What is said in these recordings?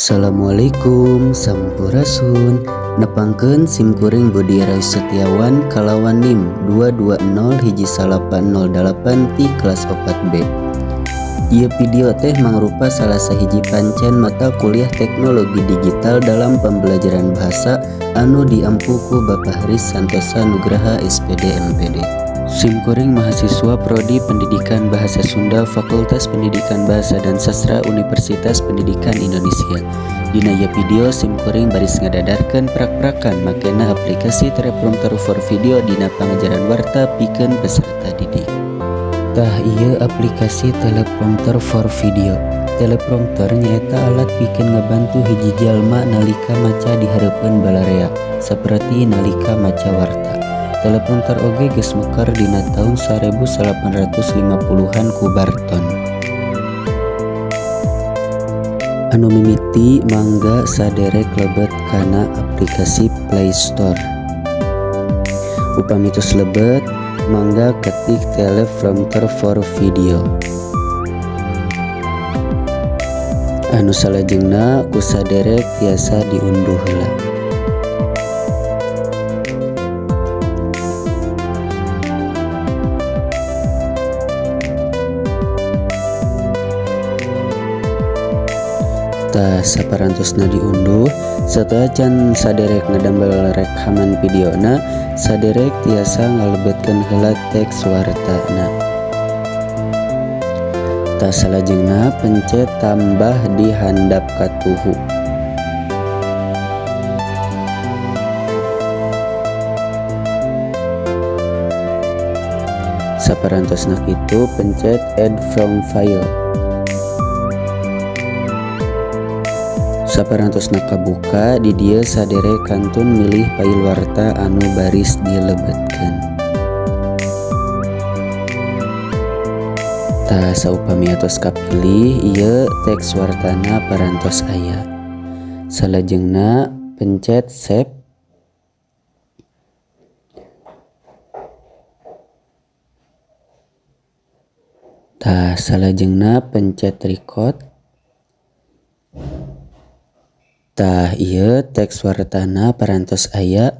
Assalamualaikum sampurasun. Nepangkeun simkuring Budi Rai Setiawan kalawan NIM 2201908 ti kelas 4B. Ieu video teh mangrupa salah sahiji pancen mata kuliah teknologi digital dalam pembelajaran bahasa anu diampu ku Bapak Haris Santosa Nugraha SPD MPD. Simkuring mahasiswa Prodi Pendidikan Bahasa Sunda Fakultas Pendidikan Bahasa dan Sastra Universitas Pendidikan Indonesia. Dina ieu video simkuring baris ngadadarkeun prak-prakan makena aplikasi teleprompter for video dina pangajaran warta pikeun peserta didik. Tah, ieu aplikasi teleprompter for video. Teleprompter nyaeta alat pikeun ngabantu hiji jalma nalika maca di hareupeun balarea, saperti nalika maca warta. Teleprompter oge geus mekar dina taun 1850-an ku Barton. Anu mimiti, mangga saderek lebet kana aplikasi Play Store. Upami tos lebet, mangga ketik teleprompter for video. Anu salajengna ku saderek tiasa diunduh heula. Tah, saparantosna diunduh, sateuacan saderek ngadamel rekaman videona, saderek tiasa ngalebetkeun heula teks wartana. Tah, salajengna pencet tambah di handap katuhu. Saparantosna kitu, pencet add from file. Saparantosna kabuka, di dieu saderek kantun milih file warta anu baris dilebetkeun. Tah, saupami atos kapilih, ieu teks wartana parantos aya. Salajengna pencet save. Tah, salajengna pencet record. Tah, ieu teks wartana parantos aya.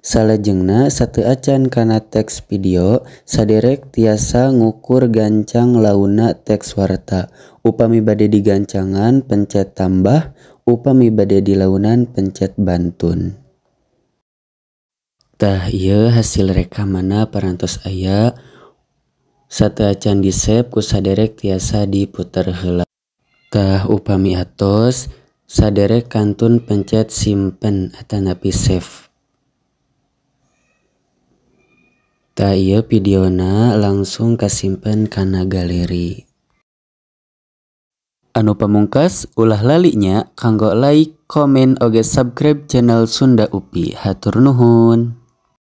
Salajengna, sateuacan kana teks video, saderek tiasa ngukur gancang launa teks warta. Upami bade digancangan, pencet tambah, upami bade dilaunan, pencet bantun. Tah, ieu hasil rekamanna parantos aya. Sateuacan di save, ku saderek tiasa diputer heula. Tah, upami atos, saderek kantun pencet simpen atanapi save. Tah, ieu videona langsung kasimpen kana galeri. Anu pamungkas, ulah lali nya kanggo like, komen, oge subscribe channel Sunda Upi. Hatur nuhun.